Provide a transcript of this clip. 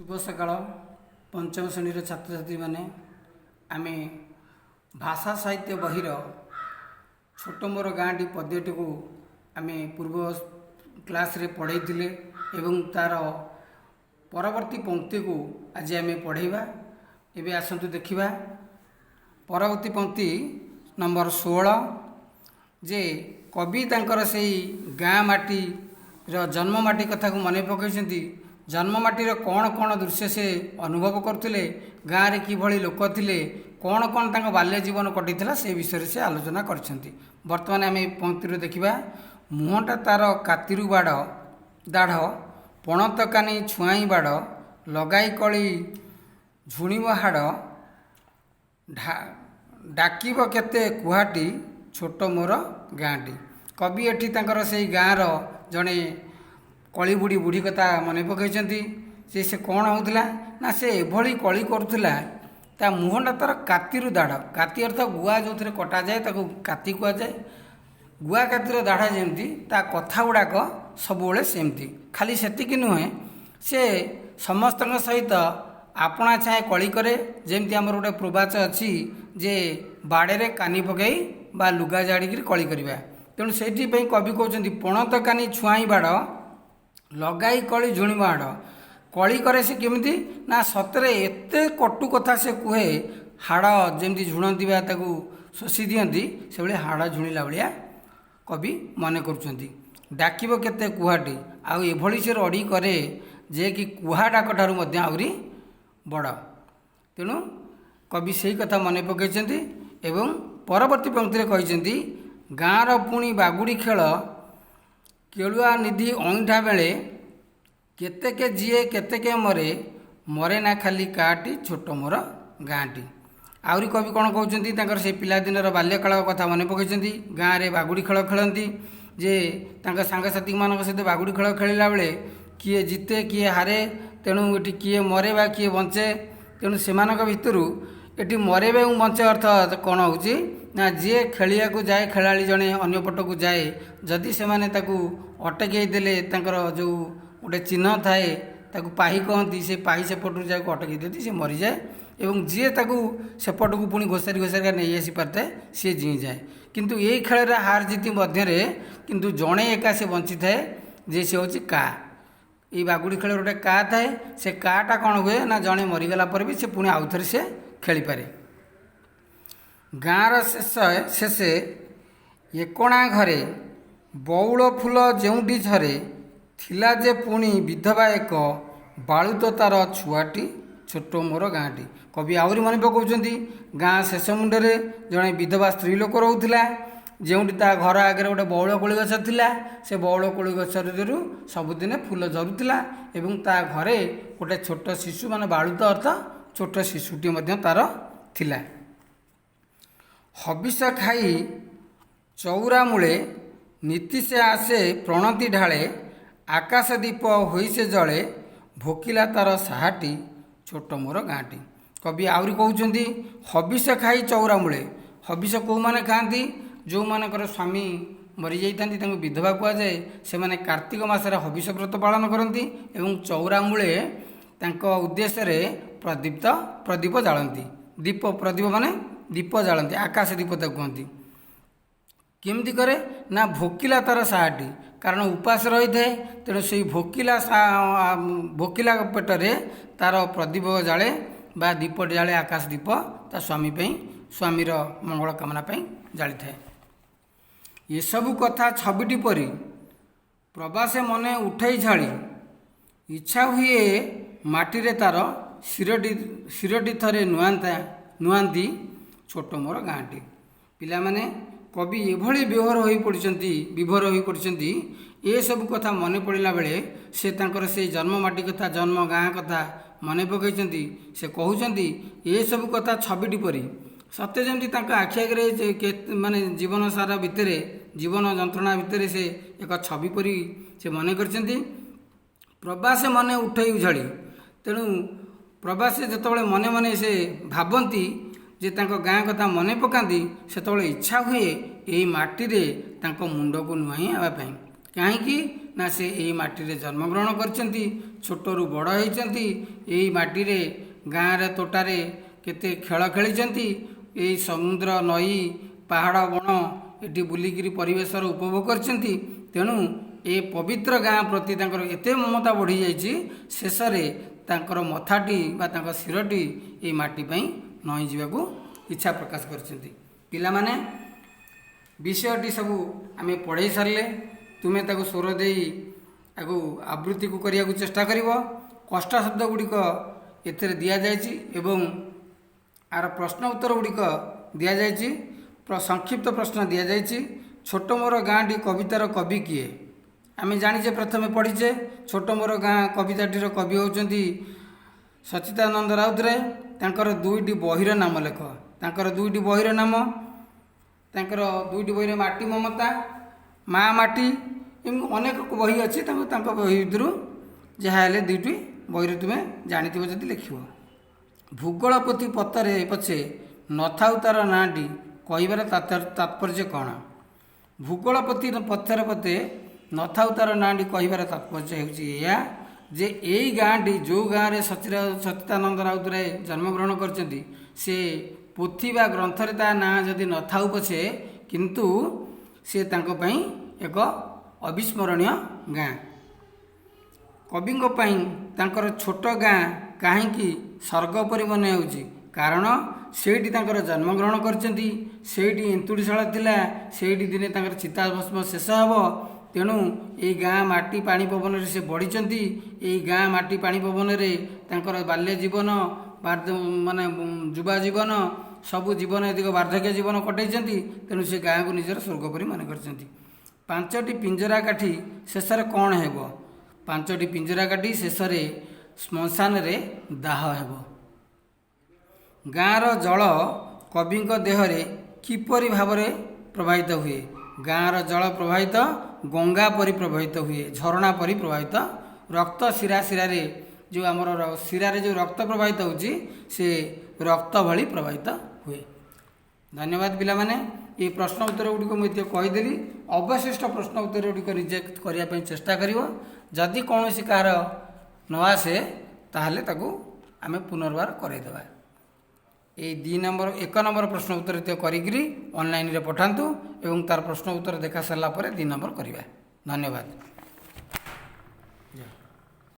ଶୁଭ ସକାଳ। ପଞ୍ଚମ ଶ୍ରେଣୀର ଛାତ୍ରଛାତ୍ରୀମାନେ, ଆମେ ଭାଷା ସାହିତ୍ୟ ବହିର ଛୋଟ ମୋର ଗାଁଟି ପଦ୍ୟଟିକୁ ଆମେ ପୂର୍ବ କ୍ଲାସ୍ରେ ପଢ଼ାଇଥିଲେ ଏବଂ ତା'ର ପରବର୍ତ୍ତୀ ପଂକ୍ତିକୁ ଆଜି ଆମେ ପଢ଼ାଇବା। ଏବେ ଆସନ୍ତୁ ଦେଖିବା ପରବର୍ତ୍ତୀ ପଂକ୍ତି ନମ୍ବର 16, ଯେ କବି ତାଙ୍କର ସେଇ ଗାଁ ମାଟିର ଜନ୍ମ ମାଟି କଥାକୁ ମନେ ପକାଇଛନ୍ତି। ଜନ୍ମ ମାଟିର କ'ଣ କ'ଣ ଦୃଶ୍ୟ ସେ ଅନୁଭବ କରୁଥିଲେ, ଗାଁରେ କିଭଳି ଲୋକ ଥିଲେ, କ'ଣ କ'ଣ ତାଙ୍କ ବାଲ୍ୟ ଜୀବନ କଟିଥିଲା, ସେ ବିଷୟରେ ସେ ଆଲୋଚନା କରିଛନ୍ତି। ବର୍ତ୍ତମାନ ଆମେ ପଂକ୍ତିରୁ ଦେଖିବା। ମୁହଁଟା ତା'ର କାତିରୁ ବାଡ଼ ଦାଢ଼, ପଣତ କାନି ଛୁଆଇଁ ବାଡ଼, ଲଗାଇ କଳି ଝୁଣିବ ହାଡ଼, ଡାକିବ କେତେ କୁହାଟି, ଛୋଟ ମୋର ଗାଁଟି। କବି ଏଠି ତାଙ୍କର ସେଇ ଗାଁର ଜଣେ କଳି ବୁଢ଼ୀ, ବୁଢ଼ୀ କଥା ମନେ ପକାଇଛନ୍ତି ଯେ ସେ କ'ଣ ହେଉଥିଲା ନା ସେ ଏଭଳି କଳି କରୁଥିଲା, ତା ମୁହଁଟା ତା'ର କାତିରୁ ଦାଢ଼। କାତି ଅର୍ଥ ଗୁଆ ଯେଉଁଥିରେ କଟାଯାଏ, ତାକୁ କାତି କୁହାଯାଏ। ଗୁଆ କାତିର ଦାଢ଼ ଯେମିତି, ତା କଥା ଗୁଡ଼ାକ ସବୁବେଳେ ସେମିତି। ଖାଲି ସେତିକି ନୁହେଁ, ସେ ସମସ୍ତଙ୍କ ସହିତ ଆପଣା ଛାଏଁ କଳି କରେ। ଯେମିତି ଆମର ଗୋଟେ ପ୍ରବାଚ ଅଛି ଯେ ବାଡ଼ରେ କାନି ପକାଇ ବା ଲୁଗା ଜାଡ଼ିକିରି କଳି କରିବା। ତେଣୁ ସେଇଥିପାଇଁ କବି କହୁଛନ୍ତି, ପଣତ କାନି ଛୁଆଇଁ ବାଡ଼, ଲଗାଇ କଳି ଝୁଣିବ ହାଡ଼। କଳି କରେ ସେ କେମିତି ନା ସତରେ ଏତେ କଟୁ କଥା ସେ କୁହେ, ହାଡ଼ ଯେମିତି ଝୁଣନ୍ତି ବା ତାକୁ ଶୋଷି ଦିଅନ୍ତି, ସେଭଳି ହାଡ଼ ଝୁଣିଲା ଭଳିଆ କବି ମନେ କରୁଛନ୍ତି। ଡାକିବ କେତେ କୁହାଟି, ଆଉ ଏଭଳି ସେ ରଡ଼ି କରେ ଯେ କି କୁହା ଡାକ ଠାରୁ ମଧ୍ୟ ଆହୁରି ବଡ଼। ତେଣୁ କବି ସେଇ କଥା ମନେ ପକାଇଛନ୍ତି ଏବଂ ପରବର୍ତ୍ତୀ ପଂକ୍ତିରେ କହିଛନ୍ତି, ଗାଁର ପୁଣି ବାଗୁଡ଼ି ଖେଳ, କେଳୁଆ ନିଧି ଅଇଁଠା ବେଳେ, କେତେକେ ଯିଏ କେତେକେ ମରେ, ମରେ ନା ଖାଲି କାଟି, ଛୋଟ ମୋର ଗାଁଟି। ଆହୁରି କବି କ'ଣ କହୁଛନ୍ତି? ତାଙ୍କର ସେ ପିଲାଦିନର ବାଲ୍ୟକାଳ କଥା ମନେ ପକାଇଛନ୍ତି। ଗାଁରେ ବାଗୁଡ଼ି ଖେଳ ଖେଳନ୍ତି ଯେ ତାଙ୍କ ସାଙ୍ଗସାଥିମାନଙ୍କ ସହିତ ବାଗୁଡ଼ି ଖେଳ ଖେଳିଲା ବେଳେ କିଏ ଜିତେ, କିଏ ହାରେ। ତେଣୁ ଏଠି କିଏ ମରେ ବା କିଏ ବଞ୍ଚେ। ତେଣୁ ସେମାନଙ୍କ ଭିତରୁ ଏଠି ମରେ ଏବଂ ବଞ୍ଚେ ଅର୍ଥ କ'ଣ ହେଉଛି ନା ଯିଏ ଖେଳିବାକୁ ଯାଏ, ଖେଳାଳି ଜଣେ ଅନ୍ୟ ପଟକୁ ଯାଏ, ଯଦି ସେମାନେ ତାକୁ ଅଟକାଇ ଦେଲେ, ତାଙ୍କର ଯେଉଁ ଗୋଟେ ଚିହ୍ନ ଥାଏ, ତାକୁ ପାହି କହନ୍ତି, ସେ ପାହି ସେପଟରୁ ଯାକୁ ଅଟକାଇ ଦିଅନ୍ତି, ସେ ମରିଯାଏ। ଏବଂ ଯିଏ ତାକୁ ସେପଟକୁ ପୁଣି ଘୋଷାରି ଘୋଷାରିକା ନେଇ ଆସିପାରିଥାଏ, ସିଏ ଜିଇଁଯାଏ। କିନ୍ତୁ ଏଇ ଖେଳରେ ହାର ଜିତି ମଧ୍ୟରେ କିନ୍ତୁ ଜଣେ ଏକା ସେ ବଞ୍ଚିଥାଏ ଯେ ସେ ହେଉଛି କା। ଏଇ ବାଗୁଡ଼ି ଖେଳରେ ଗୋଟେ କା ଥାଏ। ସେ କାଟା କ'ଣ ହୁଏ ନା ଜଣେ ମରିଗଲା ପରେ ବି ସେ ପୁଣି ଆଉଥରେ ସେ ଖେଳିପାରେ। ଗାଁର ଶେଷ ଶେଷେ ଏକଣା ଘରେ, ବଉଳ ଫୁଲ ଯେଉଁଠି ଝରେ, ଥିଲା ଯେ ପୁଣି ବିଧବା ଏକ, ବାଳୁତ ତାର ଛୁଆଟି, ଛୋଟ ମୋର ଗାଁଟି। କବି ଆହୁରି ମନେ ପକାଉଛନ୍ତି, ଗାଁ ଶେଷ ମୁଣ୍ଡରେ ଜଣେ ବିଧବା ସ୍ତ୍ରୀ ଲୋକ ରହୁଥିଲା, ଯେଉଁଠି ତା ଘର ଆଗରେ ଗୋଟେ ବଉଳ କୋଳି ଗଛ ଥିଲା। ସେ ବଉଳ କୋଳି ଗଛରୁ ସବୁଦିନେ ଫୁଲ ଝରୁଥିଲା ଏବଂ ତା ଘରେ ଗୋଟେ ଛୋଟ ଶିଶୁ, ମାନେ ବାଳୁତ ଅର୍ଥ ଛୋଟ ଶିଶୁଟିଏ ମଧ୍ୟ ତାର ଥିଲା। ହବିଷ ଖାଇ ଚଉରା ମୂଳେ ନିତି ସେ ଆସେ ପ୍ରଣତି ଢାଳେ, ଆକାଶ ଦୀପ ହୋଇ ସେ ଜଳେ, ଭୋକିଲା ତାର ସାହାଟି, ଛୋଟ ମୋର ଗାଁଟି। କବି ଆହୁରି କହୁଛନ୍ତି, ହବିଷ ଖାଇ ଚଉରା ମୂଳେ। ହବିଷ କେଉଁମାନେ ଖାଆନ୍ତି? ଯେଉଁମାନଙ୍କର ସ୍ୱାମୀ ମରିଯାଇଥାନ୍ତି, ତାଙ୍କୁ ବିଧବା କୁହାଯାଏ। ସେମାନେ କାର୍ତ୍ତିକ ମାସରେ ହବିଷ ବ୍ରତ ପାଳନ କରନ୍ତି ଏବଂ ଚଉରା ମୂଳେ ତାଙ୍କ ଉଦ୍ଦେଶ୍ୟରେ ପ୍ରଦୀପ୍ତ ପ୍ରଦୀପ ଜାଳନ୍ତି। ଦୀପ, ପ୍ରଦୀପ ମାନେ ଦୀପ ଜାଳନ୍ତି, ଆକାଶ ଦୀପ ତାକୁ କୁହନ୍ତି। କେମିତି କରେ ନା ଭୋକିଲା ତାର ସାହାଟି, କାରଣ ଉପାସ ରହିଥାଏ। ତେଣୁ ସେଇ ଭୋକିଲା ପେଟରେ ତାର ପ୍ରଦୀପ ଜାଳେ ବା ଦୀପ ଜାଳେ, ଆକାଶ ଦୀପ ତା ସ୍ୱାମୀ ପାଇଁ, ସ୍ୱାମୀର ମଙ୍ଗଳ କାମନା ପାଇଁ ଜାଳିଥାଏ। ଏସବୁ କଥା ଛବିଟି ପରି ପ୍ରବାସେ ମନେ ଉଠେଇ ଝାଳି, ଇଚ୍ଛା ହୁଏ ମାଟିରେ ତାର ଶିରଟି ଥରେ ନୁଆନ୍ତା ନୁଆନ୍ତି, ଛୋଟ ମୋର ଗାଁଟି। ପିଲାମାନେ, କବି ଏଭଳି ବିଭୋର ହୋଇପଡ଼ିଛନ୍ତି, ବିଭୋର ହୋଇପଡ଼ିଛନ୍ତି। ଏସବୁ କଥା ମନେ ପଡ଼ିଲା ବେଳେ ସେ ତାଙ୍କର ସେଇ ଜନ୍ମ ମାଟି କଥା, ଜନ୍ମ ଗାଁ କଥା ମନେ ପକାଇଛନ୍ତି। ସେ କହୁଛନ୍ତି, ଏସବୁ କଥା ଛବିଟି ପରି ସତେ ଯେମିତି ତାଙ୍କ ଆଖି ଆଗରେ, ମାନେ ଜୀବନ ସାରା ଭିତରେ, ଜୀବନ ଯନ୍ତ୍ରଣା ଭିତରେ ସେ ଏକ ଛବି ପରି ସେ ମନେ କରିଛନ୍ତି। ପ୍ରବାସେ ମନେ ଉଠେଇ ଉଝାଳି। ତେଣୁ ପ୍ରବାସେ ଯେତେବେଳେ ମନେ ମନେ ସେ ଭାବନ୍ତି ଯେ ତାଙ୍କ ଗାଁ କଥା ମନେ ପକାନ୍ତି, ସେତେବେଳେ ଇଚ୍ଛା ହୁଏ ଏଇ ମାଟିରେ ତାଙ୍କ ମୁଣ୍ଡକୁ ନୁଆଇଁ ହେବା ପାଇଁ। କାହିଁକି ନା ସେ ଏଇ ମାଟିରେ ଜନ୍ମଗ୍ରହଣ କରିଛନ୍ତି, ଛୋଟରୁ ବଡ଼ ହୋଇଛନ୍ତି, ଏଇ ମାଟିରେ ଗାଁରେ ତୋଟାରେ କେତେ ଖେଳ ଖେଳିଛନ୍ତି, ଏଇ ସମୁଦ୍ର ନଈ ପାହାଡ଼ ବଣ ଏଠି ବୁଲିକରି ପରିବେଶର ଉପଭୋଗ କରିଛନ୍ତି। ତେଣୁ ଏ ପବିତ୍ର ଗାଁ ପ୍ରତି ତାଙ୍କର ଏତେ ମମତା ବଢ଼ିଯାଇଛି, ଶେଷରେ ତାଙ୍କର ମଥାଟି ବା ତାଙ୍କ ଶିରଟି ଏଇ ମାଟି ପାଇଁ ନଇଁ ଯିବାକୁ ଇଚ୍ଛା ପ୍ରକାଶ କରିଛନ୍ତି। ପିଲାମାନେ, ବିଷୟଟି ସବୁ ଆମେ ପଢ଼େଇ ସାରିଲେ, ତୁମେ ତାକୁ ସ୍ୱର ଦେଇ ତାକୁ ଆବୃତ୍ତିକୁ କରିବାକୁ ଚେଷ୍ଟା କରିବ। କଷ୍ଟ ଶବ୍ଦ ଗୁଡ଼ିକ ଏଥିରେ ଦିଆଯାଇଛି ଏବଂ ଆର ପ୍ରଶ୍ନ ଉତ୍ତର ଗୁଡ଼ିକ ଦିଆଯାଇଛି, ସଂକ୍ଷିପ୍ତ ପ୍ରଶ୍ନ ଦିଆଯାଇଛି। ଛୋଟ ମୋର ଗାଁଟି କବିତାର କବି କିଏ? ଆମେ ଜାଣିଛେ, ପ୍ରଥମେ ପଢ଼ିଛେ, ଛୋଟ ମୋର ଗାଁ କବିତାଟିର କବି ହେଉଛନ୍ତି ସଚ୍ଚିଦାନନ୍ଦ ରାଉତରାୟ। ତାଙ୍କର ଦୁଇଟି ବହିର ନାମ ଲେଖ। ତାଙ୍କର ଦୁଇଟି ବହିର ନାମ, ତାଙ୍କର ଦୁଇଟି ବହିରେ ମାଟି ମମତା, ମା ମାଟି, ଏମିତି ଅନେକ ବହି ଅଛି। ତାଙ୍କୁ ତାଙ୍କ ବହି ଭିତରୁ ଯାହା ହେଲେ ଦୁଇଟି ବହିରୁ ତୁମେ ଜାଣିଥିବ ଯଦି ଲେଖିବ। ଭୂଗୋଳ ପୋଥି ପତରେ ପଛେ ନଥାଉ ତାର ନାଁଟି କହିବାର ତାତ୍ପର୍ଯ୍ୟ କ'ଣ? ଭୂଗୋଳ ପୋଥି ପଥରେ ପତେ ନଥାଉ ତାର ନାଁଟି କହିବାର ତାତ୍ପର୍ଯ୍ୟ ହେଉଛି ଏଇଆ ଯେ ଏଇ ଗାଁଟି, ଯେଉଁ ଗାଁରେ ସଚ୍ଚିଦାନନ୍ଦ ରାଉତରାୟ ଜନ୍ମଗ୍ରହଣ କରିଛନ୍ତି, ସେ ପୋଥି ବା ଗ୍ରନ୍ଥରେ ତା ନାଁ ଯଦି ନଥାଉ ପଛେ, କିନ୍ତୁ ସେ ତାଙ୍କ ପାଇଁ ଏକ ଅବିସ୍ମରଣୀୟ ଗାଁ। କବିଙ୍କ ପାଇଁ ତାଙ୍କର ଛୋଟ ଗାଁ କାହିଁକି ସ୍ୱର୍ଗ ପରି ମନେ ହେଉଛି? କାରଣ ସେଇଠି ତାଙ୍କର ଜନ୍ମଗ୍ରହଣ କରିଛନ୍ତି, ସେଇଠି ଏନ୍ତୁଡ଼ିଶାଳ ଥିଲା, ସେଇଠି ଦିନେ ତାଙ୍କର ଚିତାଭସ୍ମ ଶେଷ ହେବ। ତେଣୁ ଏଇ ଗାଁ ମାଟି ପାଣି ପବନରେ ସେ ବଢ଼ିଛନ୍ତି। ଏଇ ଗାଁ ମାଟି ପାଣି ପବନରେ ତାଙ୍କର ବାଲ୍ୟ ଜୀବନ, ମାନେ ଯୁବା ଜୀବନ, ସବୁ ଜୀବନ ଏତିକ ବାର୍ଦ୍ଧକ୍ୟ ଜୀବନ କଟେଇଛନ୍ତି। ତେଣୁ ସେ ଗାଁକୁ ନିଜର ସ୍ୱର୍ଗ ପରି ମନେ କରିଛନ୍ତି। ପାଞ୍ଚଟି ପିଞ୍ଜରା କାଠି ଶେଷରେ କ'ଣ ହେବ? ପାଞ୍ଚଟି ପିଞ୍ଜରା କାଠି ଶେଷରେ ଶ୍ମଶାନରେ ଦାହ ହେବ। ଗାଁର ଜଳ କବିଙ୍କ ଦେହରେ କିପରି ଭାବରେ ପ୍ରବାହିତ ହୁଏ? ଗାଁର ଜଳ ପ୍ରବାହିତ ଗଙ୍ଗା ପରି ପ୍ରବାହିତ ହୁଏ, ଝରଣା ପରି ପ୍ରବାହିତ। ରକ୍ତ ଶିରା ଶିରାରେ ଯେଉଁ ଆମର ଶିରାରେ ଯେଉଁ ରକ୍ତ ପ୍ରବାହିତ ହେଉଛି, ସେ ରକ୍ତ ଭଳି ପ୍ରବାହିତ ହୁଏ। ଧନ୍ୟବାଦ ପିଲାମାନେ। ଏଇ ପ୍ରଶ୍ନ ଉତ୍ତର ଗୁଡ଼ିକ ମୁଁ ଏତିକି କହିଦେଲି। ଅବଶିଷ୍ଟ ପ୍ରଶ୍ନ ଉତ୍ତର ଗୁଡ଼ିକ ନିଜେ କରିବା ପାଇଁ ଚେଷ୍ଟା କରିବ। ଯଦି କୌଣସି କାହାର ନ ଆସେ, ତାହେଲେ ତାକୁ ଆମେ ପୁନର୍ବାର କରାଇଦେବା। ଏଇ 2 ନମ୍ବର, 1 ନମ୍ବର ପ୍ରଶ୍ନ ଉତ୍ତର ଏତିକ କରିକିରି ଅନଲାଇନରେ ପଠାନ୍ତୁ ଏବଂ ତାର ପ୍ରଶ୍ନ ଉତ୍ତର ଦେଖା ସାରିଲା ପରେ 2 ନମ୍ବର କରିବା। ଧନ୍ୟବାଦ।